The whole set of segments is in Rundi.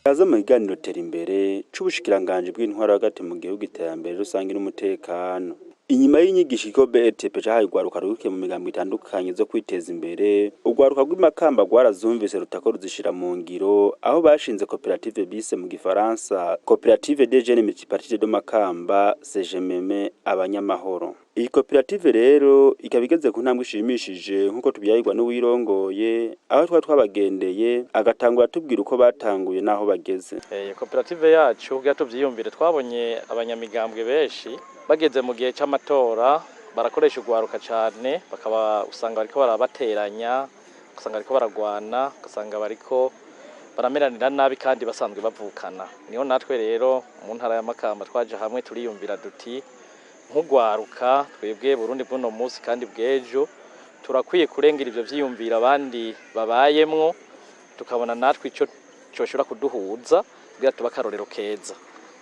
Kaze mu kiganiro Tera Imbere c'ubushikiranganji bw'intwaro hagati mu gihugu, iterambere rusange n'umutekano. Inyuma y'inyigisho ikigo BRTP cahaye urwaruka ruhurikiye mu migambo itandukanye zo kwiteza imbere, urwaruka rw'imakamba rwarazumvise rutako ruzishira mu ngiro, aho bashinze koperative bise mu gifaransa Coopérative des Jeunes Multipartites de Makamba, CGMM Abanyamahoro. Iyi koperative rero ikaba igeze ku ntambwe ishimishije, nk'uko tubyayirwa n'uwirongoye, aho twari twabagendeye agatangura atubwira uko batanguye n'aho bageze. Koperative yacu, kugira tuvyiyumvire, twabonye abanyamigambwe benshi bageze mu gihe c'amatora barakoresha urwaruka cane, bakaba usanga bariko barabateranya, ugasanga bariko baragwana, ugasanga bariko barameranira nabi kandi basanzwe bavukana. Niho natwe rero mu ntara ya Makamba twaje hamwe, turiyumvira duti: nk'urwaruka twebwe Burundi bw'uno munsi kandi bw'ejo, turakwiye kurengera ivyo vyiyumvira abandi babayemwo, tukabona natwe ico coshobora kuduhuza kugira tube akarorero keza.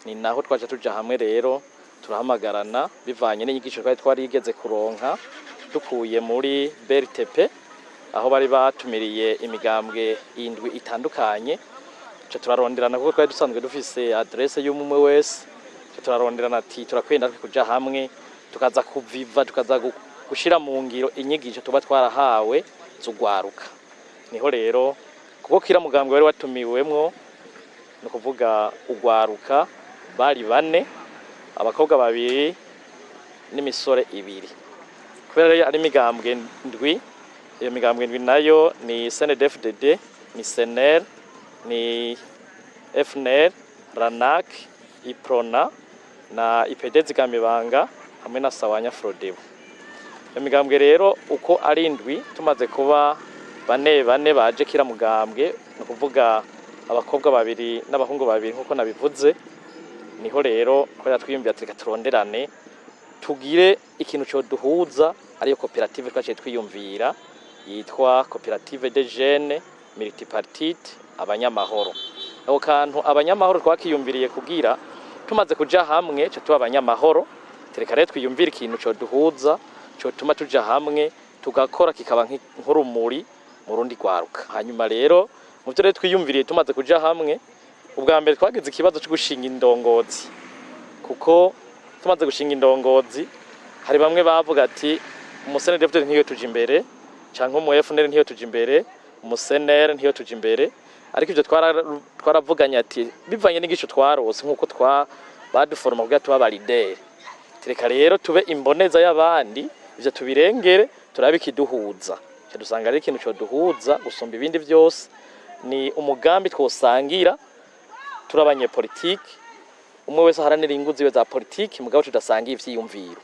Ni naho twaje tuja hamwe rero, turahamagarana bivanye n'inyigisho twari twarigeze kuronka dukuye muri BRTP, aho bari batumiriye imigambwe indwi itandukanye. Ca turaronderana, kuko twari dusanzwe dufise adresse y'umwe wese. Ca turaronderana ati turakwiye natwe kuja hamwe, tukaza kuviva, tukaza gushira mu ngiro inyigisho tuba twarahawe z'urwaruka. Niho rero, kuko kira mugambwe wari watumiwemwo, ni ukuvuga urwaruka bari bane, abakobwa babiri n'imisore ibiri, kubera rero ari imigambwe ndwi. Iyo migambwe ndwi nayo ni CNDD-FDD, ni CNL, ni FNL, RANAC, UPRONA na IPD Zigamibanga hamwe na Sawanya Frodebu. Iyo migambwe rero uko ari indwi, tumaze kuba bane bane baje kira mugambwe, ni ukuvuga abakobwa babiri n'abahungu babiri, nk'uko nabivuze. Niho rero kubera twiyumvira ati reka turonderane, tugire ikintu co duhuza, ariyo koperative twaciye twiyumvira yitwa Coopérative des Jeunes Multipartites Abanyamahoro. Ako kantu Abanyamahoro twakiyumviriye kugira tumaze kuja hamwe ca tuba abanyamahoro. Tereka rero twiyumvire ikintu co duhuza, cotuma tuja hamwe tugakora, kikaba nk'urumuri mu rundi rwaruka. Hanyuma rero mu vyo rero twiyumviriye tumaze kuja hamwe, ubwa mbere twagize ikibazo co gushinga indongozi, kuko tumaze gushinga indongozi hari bamwe bavuga ati umu CNDD-FDD ntiyo tuja imbere, canke umu FNL ntiyo tuja imbere, umu CNL ntiyo tuja imbere. Ariko ivyo twaravuganye ati bivanye n'inyigisho twarose, nk'uko twa baduforoma kugira tuba aba leader, tereka rero tube imboneza y'abandi, ivyo tubirengere, turabe ikiduhuza. Ca dusanga rero ikintu coduhuza gusumba ibindi vyose ni umugambi twosangira turi abanyepolitiki, umwe wese aharanira inyungu ziwe za politiki, mugabo tudasangiye ivyiyumviro.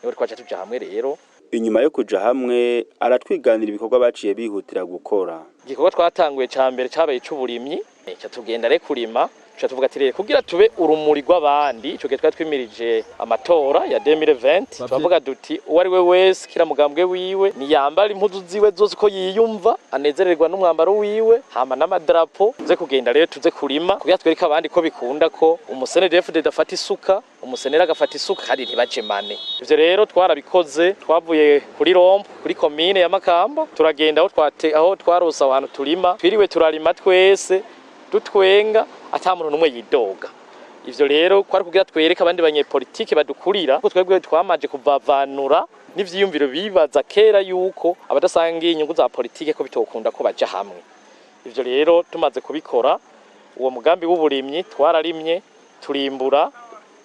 Niho twaca tuja hamwe rero. Inyuma yo kuja hamwe, aratwiganira ibikorwa baciye bihutira gukora. Igikorwa twatanguye ca mbere cabaye ic'uburimyi. Ca tugenda rero kurima, ca tuvuga ati rero kugira tube urumuri rw'abandi, ico gihe twari twimirije amatora ya 2020, turavuga duti uwo ari we wese kira mugambwe wiwe niyambara impuzu ziwe zose uko yiyumva, anezererwa n'umwambaro wiwe, hama n'amadarapo, tuze kugenda rero tuze kurima kugira twereke abandi ko bikunda ko umu CNDD-FDD afata isuka, umu CNL agafata isuka, kandi ntibajemane. Ivyo rero twarabikoze. Twavuye kuri rond-point kuri komine ya Makamba, turagenda aho twate, aho twarose aho hantu turima. Twiriwe turarima twese dutwenga, ata muntu n'umwe yidoga. Ivyo rero kwari kugira twereke abandi banyepolitike badukurira ko twebwe twamaje kuvavanura n'ivyiyumviro bibaza kera yuko abadasangiye inyungu za politike ko bitokunda ko baja hamwe. Ivyo rero tumaze kubikora, uwo mugambi w'uburimyi, twararimye, turimbura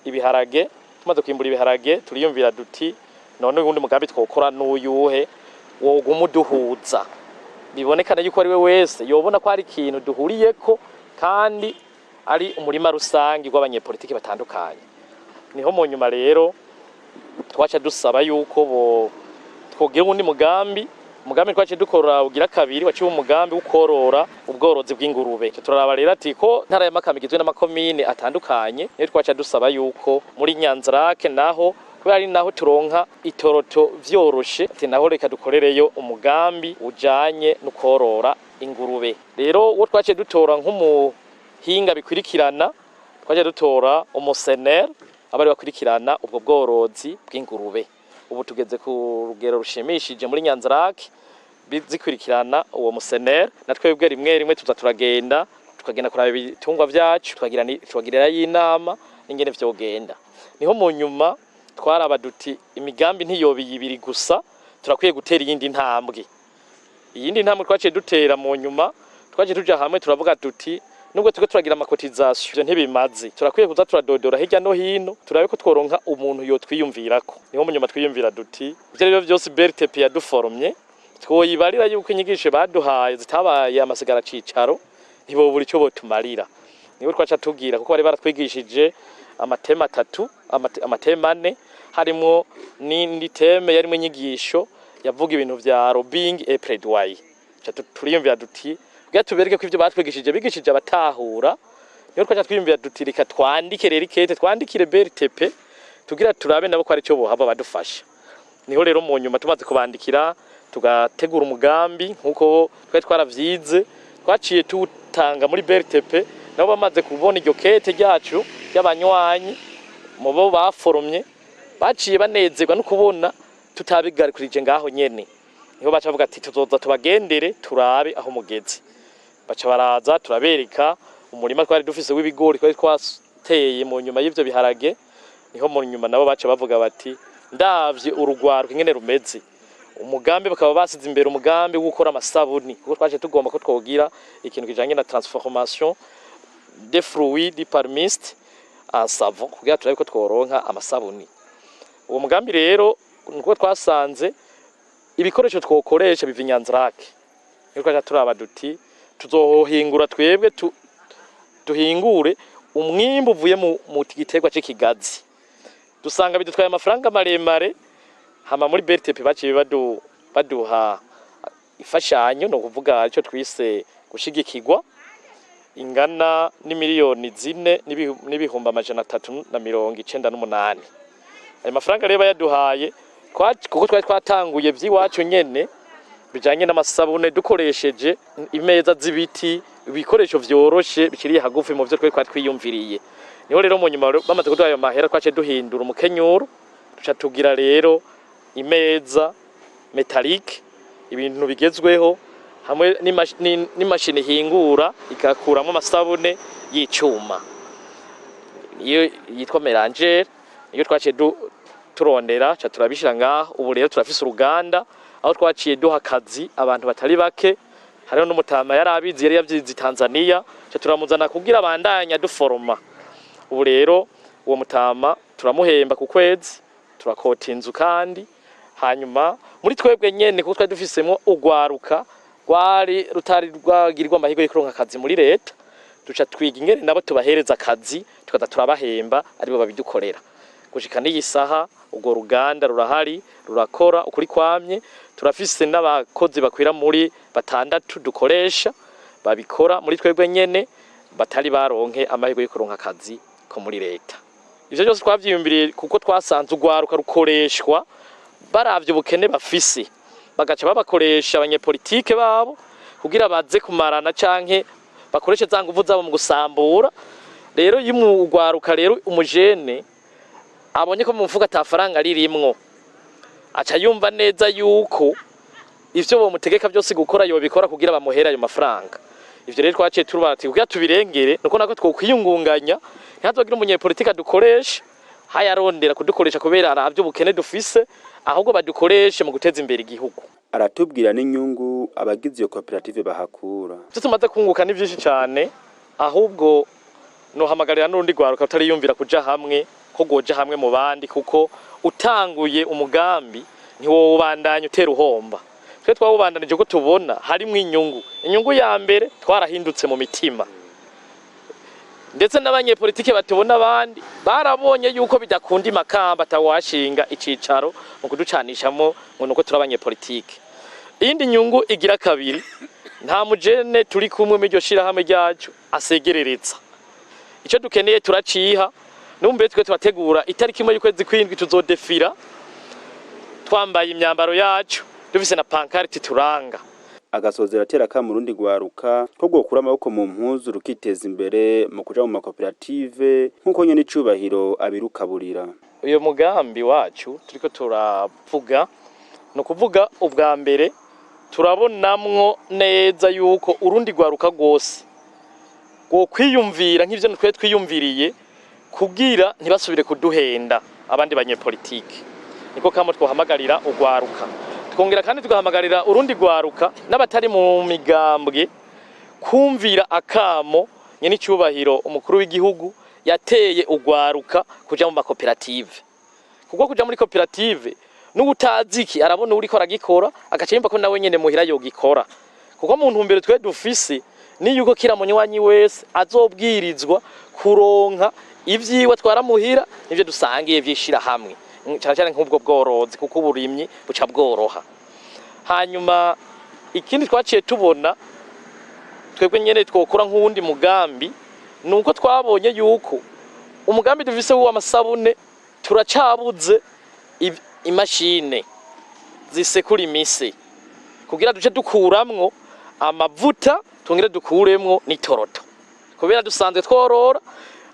ibiharage. Tumaze kwimbura ibiharage, turiyumvira duti none uwundi mugambi twokora n'uyuhe woguma uduhuza, bibonekana yuko ari we wese yobona ko hari ikintu duhuriyeko kandi ari umurima rusangi rw'abanyepolitiki batandukanye. Niho mu nyuma rero twaca dusaba yuko bo twogira uwundi mugambi. Umugambi twaciye dukora ugira kabiri waciye umugambi wo korora ubworozi bw'ingurube. Turaraba rero ati ko ntara ya Makamba igizwe n'amakomine atandukanye, niyo twaca dusaba yuko muri Nyanzarake naho, kubera ari naho turonka itoroto vyoroshe, ati naho reka dukorereyo umugambi ujanye no korora ingurube. Rero uwo twaciye dutora nk'umuhinga bikurikirana, twaciye dutora umuseneri abari bakurikirana ubwo bworozi bw'ingurube. Ubu tugeze ku rugero rushimishije muri Nyanzarake zikurikirana uwo museneri, na twebwe rimwe rimwe tuza turagenda, tukagenda kuraba ibitungwa vyacu, tukagirirayo inama n'ingene vyogenda. Niho mu nyuma twaraba duti imigambi ntiyoba ibiri gusa, turakwiye gutera iyindi ntambwe. Iyindi ntambwe twaciye dutera mu nyuma, twaciye tuja hamwe turavuga duti nubwo turiko turagira ama cotisations, ivyo ntibimaze, turakwiye kuza turadodora hirya no hino, turabe ko tworonka umuntu yotwiyumvirako. Niho mu nyuma twiyumvira duti ivyo arivyo vyose BRTP yaduforomye, twoyibarira yuko inyigisho baduhaye zitabaye amasigara cicaro, ntibobura ico botumarira. Niho twaca tubwira, kuko bari baratwigishije ama thèmes atatu, ama thèmes ane, harimwo n'indi thème yarimwo inyigisho yavuga ibintu vya lobbying et plaidoyer. Turiyumvira duti kugira tubereke ko ivyo batwigishije bigishije abatahura. Niho twaca twiyumvira duti reka twandike rero ikete, twandikire BRTP tugira turabe nabo ko ari cyo bohava badufasha. Niho rero mu nyuma tumaze kubandikira, tugategura umugambi nkuko twari twaravyize, twaciye tuwutanga muri BRTP. Nabo bamaze kubona iryo kete ryacu ry'abanywanyi mu bo baforomye, baciye banezerwa no kubona tutabigarukurije ngaho nyene. Niho baca bavuga ati tuzoza tubagendere turabe aho mugeze. Baca baraza, turabereka umurima twari dufise w'ibigori twari twateye mu nyuma y'ivyo biharage. Niho mu nyuma nabo baca bavuga bati ndavye urugwaruka ingene rumeze, umugambi bakaba basize imbere umugambi wo gukora amasabuni, kuko twaje tugomba ko twogira ikintu kijanye na transformation des fruits du palmiste en savon, kugira turabe ko tworonka amasabuni. Uwo mugambi rero nuko twasanze ibikoresho twokoresha biva i Nyanzarake. Niho twaca turaba duti tuzohingura twebwe, duhingure umwimbu uvuye mu giterwa c'ikigazi. Dusanga bidutwaye amafaranga maremare. Hama muri BRTP baciye baduha imfashanyo, no kuvuga icyo twise gushigikirwa, ingana n'imiliyoni 4 n'ibihumbi 398. Ayo mafaranga rero bayaduhaye, kuko twari twatanguye vy'iwacu nyene bijanye n'amasabune, dukoresheje imeza z'ibiti, ibikoresho vyoroshe bikiriye hagufi mu vyo twari twiyumviriye. Niho rero mu nyuma bamaze kuduha ayo mahera, twaciye duhindura umukenyuro, duca tugira rero imeza métallique, ibintu bigezweho, hamwe n'imashini ihingura igakuramo amasabune y'icuma, iyo yitwa mélangeur. Niyo twaciye turondera, ca turabishira ngaho. Ubu rero turafise uruganda aho twaciye duha akazi abantu batari bake. Hariho n'umutama yari abizi, yari yavyize i Tanzania, ca turamuzana kugira abandanya duforoma. Ubu rero uwo mutama turamuhemba ku kwezi, turakota inzu. Kandi hanyuma muri twebwe nyene, kuko twari dufisemwo urwaruka rwari rutari rwagirirwa amahirwe yo kuronka akazi muri leta, duca twiga ingene nabo tubahereza akazi, tukaza turabahemba, aribo babidukorera gushika n'iyi saha. Urwo ruganda rurahari, rurakora ukuri kwamye. Turafise n'abakozi bakwira muri batandatu dukoresha, babikora muri twebwe nyene, batari baronke amahirwe yo kuronka akazi ko muri leta. Ivyo byose twavyiyumviriye kuko twasanze urwaruka rukoreshwa, baravye ubukene bafise, bagaca babakoresha abanyepolitike babo kugira baze kumarana canke bakoreshe za nguvu zabo mu gusambura. Rero iyo urwaruka rero, umujene abonye ko mu mufuka ata faranga ririmwo, aca yumva neza yuko ivyo bomutegeka byose gukora yobikora kugira bamuhere ayo mafaranga. Ivyo rero twaciye turuba ati kugira tubirengere nuko nako twokwiyungunganya, ntihazogire umunyepolitike adukoresha hayarondera kudukoresha kubera aravye ubukene dufise, ahubwo badukoreshe mu guteza imbere igihugu. Aratubwira n'inyungu abagize iyo koperative bahakura. Ivyo tumaze kunguka ni vyinshi cane. Ahubwo nohamagarira n'urundi rwaruka rutariyumvira kuja hamwe ko rwoja hamwe mu bandi, kuko utanguye umugambi ntiwowubandanya utera uhomba. Twe twawubandanije ko tubona harimwo inyungu. Inyungu ya mbere, twarahindutse mu mitima, ndetse n'abanyepolitike batubona abandi barabonye yuko bidakunda imakamba atawashinga icicaro mu kuducanishamo ngo nuko turi abanyepolitike. Iyindi nyungu igira kabiri, nta mujene turi kumwe muri iryo shirahamwe ryacu asegerereza. Icyo dukeneye turaciha. Numbe twe tubategura itariki 1 y'ukwezi kw'indwi tuzodefira twambaye imyambaro yacu, dufise na pancarte turanga. Agasozera atera akamo urundi rwaruka ko rwokura amaboko mu mpuzu rukiteza imbere mu kuja mu makoperative, nk'uko nyene icubahiro abirukaburira. Uyo mugambi wacu turiko turavuga, ni ukuvuga ubwa mbere turabonamwo neza yuko urundi rwaruka rwose rwokwiyumvira nk'ivyo twe twiyumviriye, kugira ntibasubire kuduhenda abandi banyepolitike. Niko kamo twohamagarira urwaruka. Twongera kandi tugahamagarira urundi rwaruka n'abatari mu migambwe kumvira akamo nyene icyubahiro umukuru w'igihugu yateye urwaruka kuja mu makoperative, kuko kuja muri koperative n'ubutaziki arabona uriko aragikora, agaca yumva ko nawe nyene muhira yogikora. Kuko mu ntumbero twe dufise ni yuko kira munywanyi wese azobwirizwa kuronka ivyiwe atwara muhira nivyo dusangiye vyishira hamwe, cyane cyane nk'ubwo bworozi, kuko uburimyi buca bworoha. Hanyuma ikindi twaciye tubona twebwe nyene twokora nk'uwundi mugambi, nuko twabonye yuko umugambi dufise w'amasabune turacabuze imashine zisekura imise, kugira duce dukuramwo amavuta, twongere dukuremwo n'itoroto, kubera dusanzwe tworora.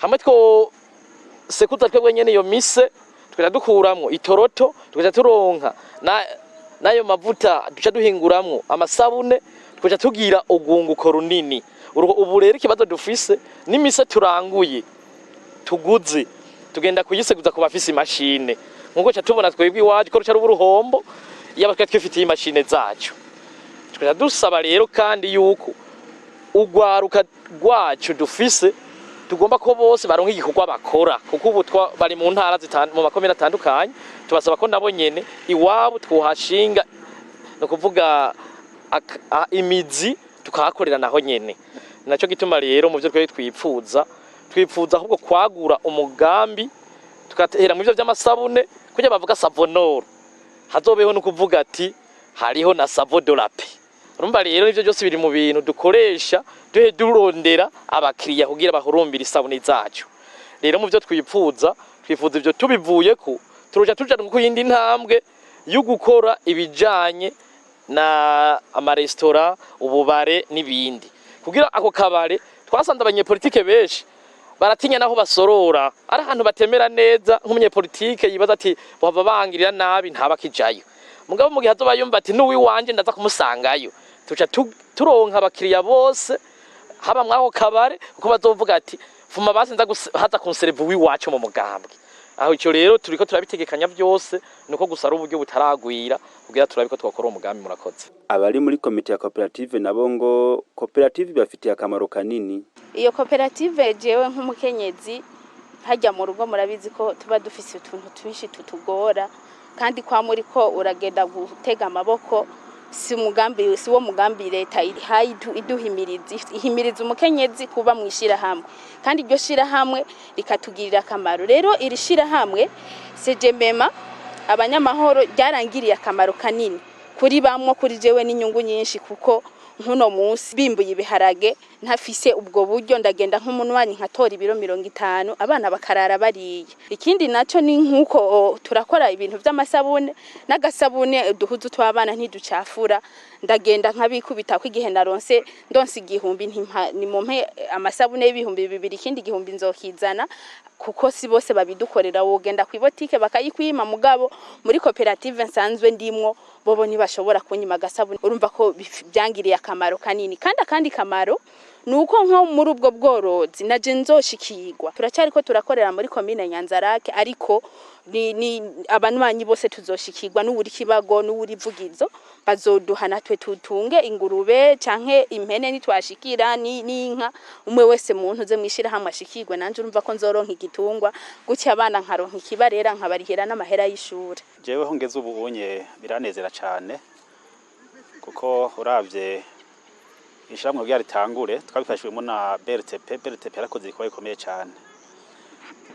Hamwe twosekuza twebwe nyene iyo mise, tukaja dukuramwo itoroto, tukaja turonka n'ayo mavuta duca duhinguramwo amasabune, tukaja tugira urwunguko runini. Ubu rero ikibazo dufise n'imise turanguye tuguze, tugenda kuyiseguza ku bafise imashine, nkuko ca tubona twebwe iwacu ko ruca ruba uruhombo iyo twari twifitiye imashine zacu. Tukaja dusaba rero kandi yuko urwaruka rwacu dufise tugomba ko bose baronka igikorwa bakora, kuko ubu bari mu ntara mu makomine atandukanye. Tubasaba ko nabo nyene iwabo twohashinga, ni ukuvuga imizi tukahakorera naho nyene. Naco gituma rero mu byo twari twipfuza, twipfuza ahubwo kwagura umugambi, tugatera mu byo by'amasabune, kugira bavuga savonoro hazobeho no kuvuga ati hariho na savon de la paix. Urumva rero ivyo byose biri mu bintu dukoresha duhe durondera abakiriya kugira bahurumbire isabune zacu. Rero mu byo twipfuza, twifuza ivyo. Tubivuye ko turuja tuja ku yindi ntambwe yo gukora ibijanye na amaresitora, ububare n'ibindi, kugira ako kabare twasanze abanyepolitike benshi baratinya naho basorora ari ahantu batemera neza. Nk'umunyepolitike yibaza ati bava bangirira nabi, ntabakijayo. Mugabo mu gihe azoba yumva ati n'uwiwanje ndaza kumusangayo, tuca turonka abakiriya bose haba mw'ako kabare, kuko bazovuga ati fuma basi nza haza kunsereva uwiwacu mu mugambwe aho. Ico rero turiko turabitegekanya byose, nuko gusa ari uburyo butaragwira kugira turabe ko twakora uwo mugambi. Murakoze. Abari muri komite ya koperative nabo ngo koperative ibafitiye akamaro kanini. Iyo koperative, jewe nk'umukenyezi hajya mu rugo, murabizi ko tuba dufise utuntu twinshi tutugora, kandi kwa muri ko uragenda gutega amaboko si umugambi, si wo mugambi leta ihaye. Iduhimiriza, ihimiriza umukenyezi kuba mu ishirahamwe, kandi iryo shirahamwe rikatugirira akamaro. Rero iri shirahamwe sejemema abanyamahoro ryarangiriye akamaro kanini kuri bamwe, kuri jewe n'inyungu nyinshi, kuko nk'uno munsi bimbuye ibiharage ntafise ubwo buryo, ndagenda nk'umunwanyi nkatora ibiro 50, abana bakarara bariye. Ikindi naco ni nk'uko turakora ibintu vy'amasabune, n'agasabune uduhuzu tw'abana ntiducafura. Ndagenda nkabikubita ko igihe naronse, ndonse 1000, nimumpe amasabune y'2000, ikindi 1000 nzokizana, kuko si bose babidukorera. Wogenda kw'ibotike bakayikwima, mugabo muri koperative nsanzwe ndimwo bobo ntibashobora kunyima agasabune. Urumva ko byangiriye akamaro kanini. Kandi akandi kamaro ni uko nko muri ubwo bworozi naje nzoshikirwa. Turacyariko turakorera muri komine Nyanzarake, ariko ni abanywanyi bose tuzoshikirwa, n'uwuri Kibago n'uwuri Vugizo bazoduha, natwe tutunge ingurube canke impene nitwashikira n'inka. Umwe wese muntu uze mwishirahamwe ashikirwe. Nanje urumva ko nzoronka igitungwa gutya, abana nkaronka ikibarera, nkabarihera n'amahera y'ishure. Jewe ho ngeze ubu unye biranezera cane, kuko uravye ishyirahamwe kugira ritangure twabifashijwemo na BRTP. BRTP yarakoze igikorwa gikomeye cane.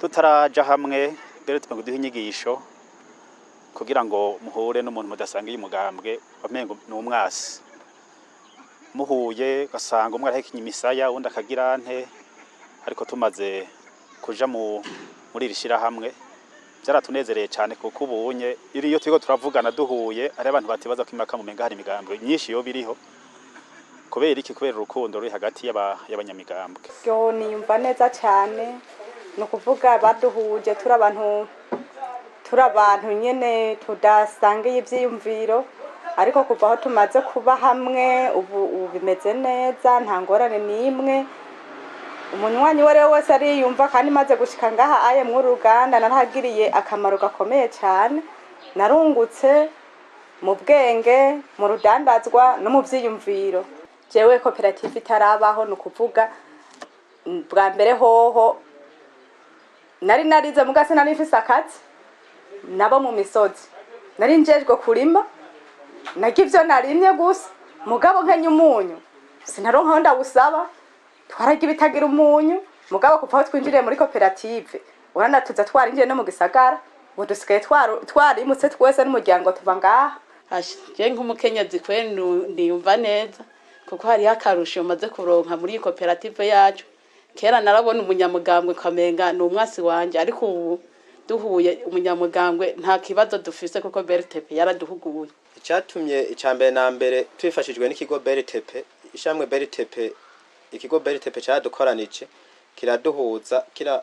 Tutaraja hamwe, BRTP ngo iduhe inyigisho Kugira ngo muhure n'umuntu mudasangiye umugambwe, wamengo ni umwasi. Muhuye ugasanga umwe arahekenya imisaya, uwundi akagira nte. Ariko tumaze kuja muri iri shirahamwe byaratunezereye cyane, kuko ubunye iyo turiko turavugana duhuye ari abantu batibaza ko imaka mumenga hari imigambwe myinshi yo biriho. Kubera iki? Kubera urukundo ruri hagati y'abanyamigambwe. Yo, niyumva neza cyane. Ni ukuvuga baduhuje turi abantu nyene tudasangiye ivyiyumviro, ariko kuva aho tumaze kuba hamwe ubu bimeze neza, nta ngorane n'imwe. Umunywanyi uwo ari we wese ariyumva. Kandi maze gushika ngaha aye mw'uru ruganda, narahagiriye akamaro gakomeye cyane. Narungutse mu bwenge, mu rudandazwa no mu vyiyumviro. Jewe koperative itarabaho, ni ukuvuga bwa mbere hoho nari narize, muga sinari mfise akazi. Nabo mu misozi nari njejwe kurima, narya ivyo narimye gusa. Mugabo nkenya umunyu, sinaronka aho ndawusaba, twararya ibitagira umunyu. Mugabo kuva aho twinjiriye muri koperative, urana tuza twarinjiye no mu gisagara, ubu dusigaye twarimutse twese n'umuryango tuba ngaha. Je nk'umukenyezi kwe niyumva neza, kuko hariho akarusho maze kuronka muri iyi koperative yacu. Kera narabona umunyamugambwe ukamenga ni umwasi wanje, ariko ubu duhuye umunyamugambwe nta kibazo dufise, kuko BRTP yaraduhuguye. Icyatumye, icya mbere na mbere, twifashijwe n'ikigo BRTP, ishamwe BRTP, ikigo BRTP cyaradukoranije, kiraduhuza, kira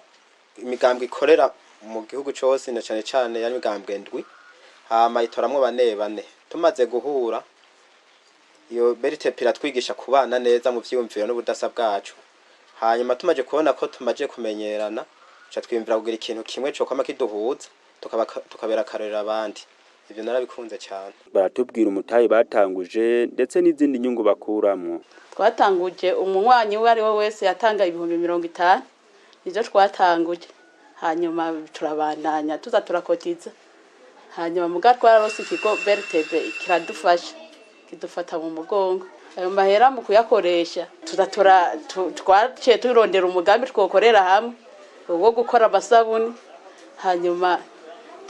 imigambwe ikorera mu gihugu cyose, na cyane cyane yari imigambwe ndwi, hama itoramwo bane bane. Tumaze guhura, iyo BRTP iratwigisha kubana neza mu vyiyumviro n'ubudasa bwacu. Hanyuma tumaze kubona ko tumaze kumenyerana, ca twiyumvira kugira ikintu kimwe cokwama kiduhuza, tukabera akarorero abandi. Ivyo narabikunze cyane. Baratubwira umutahe batanguje ndetse n'izindi nyungu bakuramwo. Twatanguje umunywanyi uwo ari we wese yatanga 50,000, nivyo twatanguje. Hanyuma turabandanya tuza turakotiza. Hanyuma muga twararose ikigo BRTB kiradufasha, kidufata mu mugongo. Ayo mahera mu kuyakoresha tuza twaciye turondera umugambi twokorera hamwe wo gukora amasabuni. Hanyuma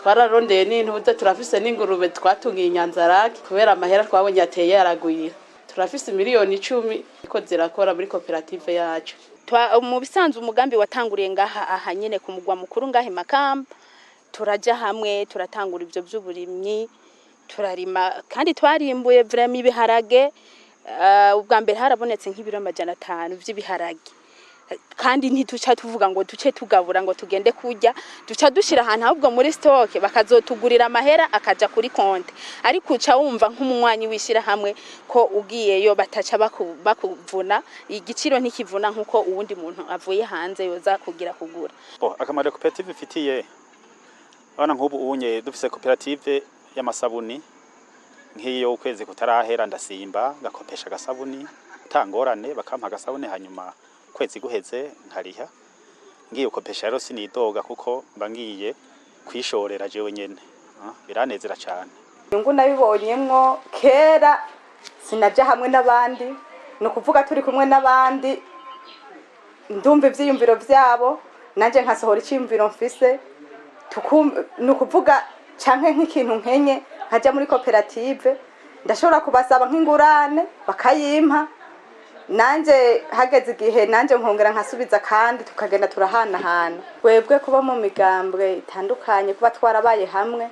twararondeye n'intuze, turafise n'ingurube twatungiye inyanzarake. Kubera amahera twabonye ateye yaragwira, turafise 10 miliyoni iko zirakora muri koperative yacu. Mu bisanzwe umugambi watanguriye ngaha aha nyene ku mugwa mukuru ngahe Makamba. Turaja hamwe, turatangura ivyo vy'uburimyi, turarima kandi twarimbuye vraiment ibiharage. Ubwa mbere harabonetse nk'ibiro 500 vy'ibiharage, kandi ntituca tuvuga ngo duce tugabura ngo tugende kurya, duca dushira ahantu ahubwo muri stock, bakazotugurira amahera akaja kuri konte. Ariko uca wumva nk'umunywanyi wishira hamwe ko ugiyeyo bataca bakuvuna igiciro, ntikivuna nkuko uwundi muntu avuye hanze yoza kugira kugura. Bo akamaro koperative ifitiye abana, nk'ubu unye dufise koperative y'amasabuni, nk'iyo ukwezi kutarahera ndasimba ngakopesha agasabuni tangorane, bakampa agasabuni, hanyuma ukwezi guheze nkariha. Ngiye gukopesha rero sinidoga, kuko mba ngiye kwishorera jewe nyene. Biranezera cane. Inyungu nabibonyemwo, kera sinaja hamwe n'abandi. Ni ukuvuga turi kumwe n'abandi, ndumva ivyiyumviro vyabo, nanje nkasohora iciyumviro mfise. Ni ukuvuga canke nk'ikintu nkenye, nkaja muri koperative, ndashobora kubasaba nk'ingurane bakayimpa, nanje hageze igihe nanje nkongera nkasubiza, kandi tukagenda turahanahana. Twebwe kuba mu migambwe itandukanye, kuba twarabaye hamwe,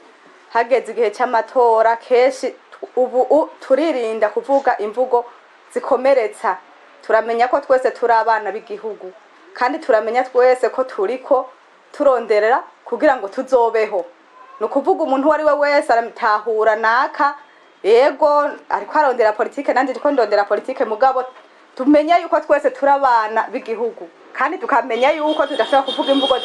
hageze igihe cy'amatora kenshi ubu turirinda kuvuga imvugo zikomeretsa. Turamenya ko twese turi abana b'igihugu, kandi turamenya twese ko turiko turonderera kugira ngo tuzobeho. Ni ukuvuga umuntu uwo ari we wese aratahura naka, yego ariko arondera politike, nanjye ndiko ndondera politike, mugabo tumenye yuko twese turi abana b'igihugu, kandi tukamenya yuko tudashobora kuvuga imvugo.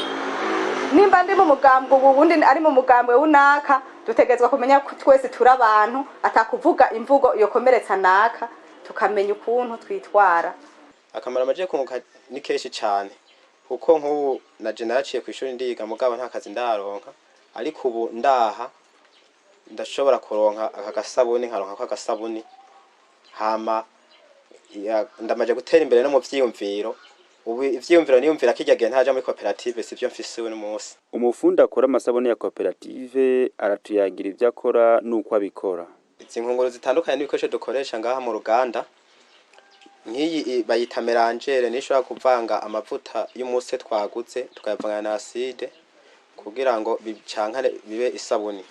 Nimba ndi mu mugambwe ubu, ubundi ari mu mugambwe w'unaka, dutegerezwa kumenya ko twese turi abantu, atakuvuga imvugo yokomeretsa naka, tukamenya ukuntu twitwara. Akamaro amaze kunguka ni kenshi cyane, kuko nk'ubu naje naraciye ku ishuri ndiga, mugabo nta kazi ndaronka. Ariko ubu ndaha ndashobora kuronka aka gasabuni, nkaronka ko agasabuni, hama ndamaze gutera imbere no mu vyiyumviro. Ubu ivyiyumviro niyumvira kirya gihe ntaja muri koperative sivyo mfise uno munsi. Umufundi akora amasabune ya koperative aratuyagira ivyo akora n'uko abikora. Izi nkunguru zitandukanye n'ibikoresho dukoresha ngaha mu ruganda, nk'iyi bayita mélangeur, niyo ishobora kuvanga amavuta y'umuse twaguze tukayavanga na acide kugira ngo bicankane bibe isabuni.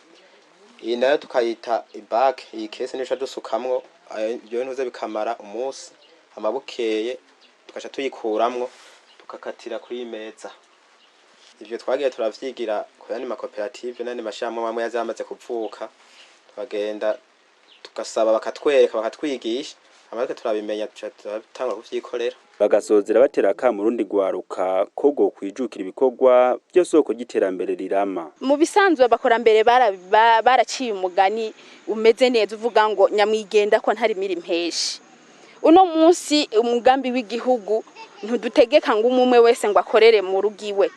Iyi nayo tukayita ibac, iyi caisse niyo ica dusukamwo ayo ntuze bikamara umunsi, hama bukeye tugaca tuyikuramwo tukakatira kuri iyi meza. Ivyo twagiye turavyigira ku yandi makoperative n'ayandi mashirahamwe amwe yaza yamaze kuvuka, tukagenda tugasaba bakatwereka, bakatwigisha, hama natwe turabimenya, tuca turatangura kuvyikorera. Bagasozera batera akamo urundi rwaruka ko rwokwijukira ibikorwa vyo soko ry'iterambere rirama. Mu bisanzwe abakurambere baraciye umugani umeze neza uvuga ngo nyamwigenda ko ntarimira impeshi. Uno munsi umugambi w'igihugu ntudutegeka ngo umwe wese ngo akorere mu rugo iwe.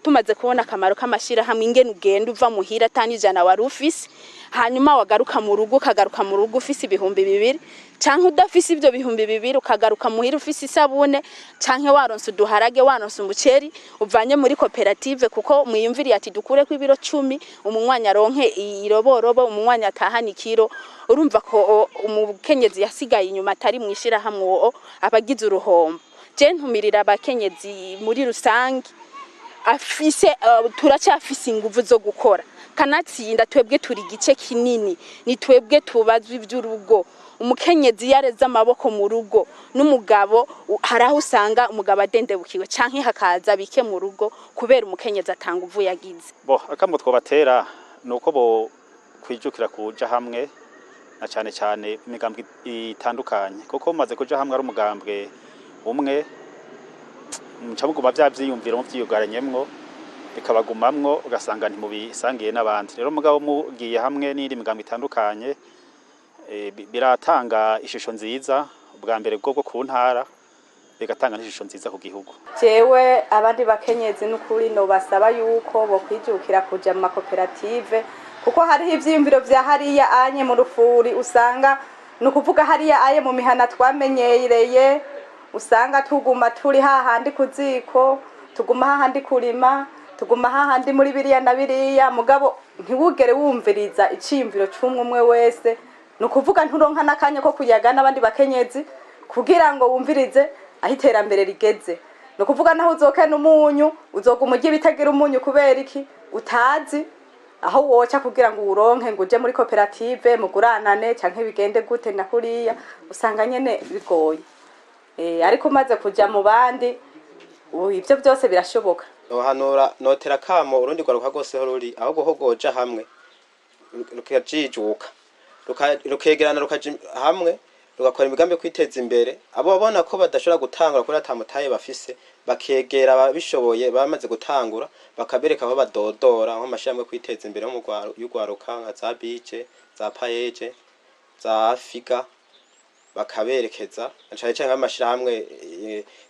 Tumaze kubona akamaro k'amashirahamwe, ingene ugenda uva muhira atani 100 wari ufise, hanyuma wagaruka mu rugo, ukagaruka mu rugo ufise 2000, canke udafise ivyo 2000, ukagaruka muhira ufise isabune, canke waronse uduharage, waronse umuceri uvanye muri koperative, kuko mwiyumviriye ati dukureko ibiro 10, umunywanyi aronke iroborobo, umunywanyi atahana ikiro. Urumva ko umukenyezi yasigaye inyuma atari mw'ishirahamwe uwo abagize uruhombo. Je ntumirira abakenyezi muri rusange afise turacyafise inguvu zo gukora, kanatsinda twebwe turi igice kinini, ni twebwe tubazwa ivy'urugo. Umukenyezi yareze amaboko mu rugo n'umugabo, hari aho usanga umugabo adendebukiwe canke hakaza bike mu rugo kubera umukenyezi atanga uvu yagize. Bo akamo twobatera nuko bo kwijukira kuja hamwe, na cane cane imigambwe itandukanye, kuko mumaze kuja hamwe ari umugambwe umwe, muca muguma vya vyiyumviro muvyiyugaranyemwo, bikabagumamwo, ugasanga ntimubisangiye n'abandi. Rero mugabo mugiye hamwe n'iyindi migambo itandukanye, biratanga ishusho nziza ubwa mbere bwo ku ntara, bigatanga n'ishusho nziza ku gihugu. Jewe abandi bakenyezi n'ukuri nobasaba yuko bokwijukira kuja mu makoperative, kuko hariho ivyiyumviro vya hariya anye mu rufuri, usanga ni ukuvuga hariya aye mu mihana twamenyereye, usanga tuguma turi hahandi ku ziko, tuguma hahandi kurima, tuguma hahandi muri biriya na biriya, mugabo ntiwugere wumviriza iciyumviro c'umwe umwe wese. Ni ukuvuga nturonka n'akanya ko kuyaga n'abandi bakenyezi kugira ngo wumvirize aho iterambere rigeze. Ni ukuvuga naho uzokena umunyu, uzoguma urya ibitagira umunyu. Kubera iki? Utazi aho woca kugira ngo uwuronke, ngo uje muri koperative muguranane canke bigende gute na kuriya, usanga nyene bigoye. Ariko umaze kuja mu bandi, ubu ivyo byose birashoboka. Nohanura, notera kamo urundi rwaruka rwose ho ruri, ahubwo ho rwoja hamwe rukajijuka, rukegerana, rukaja hamwe, rugakora imigambi yo kwiteza imbere. Abo babona ko badashobora gutangura kubera ata mutahe bafise, bakegera ababishoboye bamaze gutangura, bakabereka aho badodora, nko amashirahamwe yo kwiteza imbere yo mu y'urwaruka nka za bije, za PAEEJ, za FIGA, bakaberekeza na cane cane nk'amashirahamwe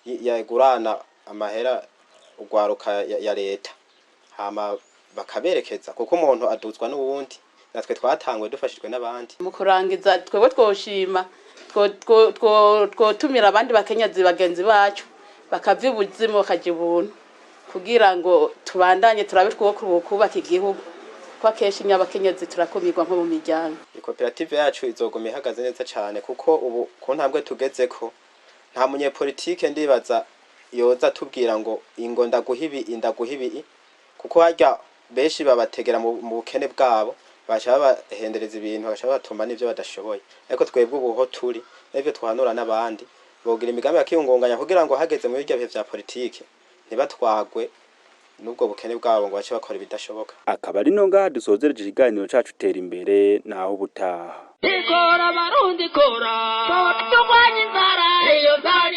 yagurana amahera urwaruka ya leta, hama bakaberekeza, kuko umuntu aduzwa n'uwundi. Natwe twatanguye dufashijwe n'abandi. Mu kurangiza, twebwe twoshima twotumira abandi bakenyezi bagenzi bacu bakava ibuzimu bakaja ubuntu, kugira ngo tubandanye turabe twubaka igihugu, kuko akenshi nyabakenyezi turakumirwa nko mu miryango. Ikoperative yacu izoguma ihagaze neza cane, kuko ubu ku ntambwe tugezeko nta munyepolitike ndibaza yoza tubwira ngo ingo ndaguha ibi, ndaguha ibi, kuko harya benshi babategera mu bukene bwabo, baca babahendereza ibintu, baca babatuma n'ivyo badashoboye. Ariko twebwe ubu ho turi n'ivyo twahanura n'abandi, bogira imigambi bakiyungunganya kugira ngo hageze muri birya bihe vya politike ntibatwagwe n'ubwo bukene bwabo ngo bace bakora ibidashoboka. Akaba ari no ngaha dusozereje ikiganiro cacu Tera Imbere, naho ubutaha. Ikora Barundi, kora turwanye inzara, iyo nzara.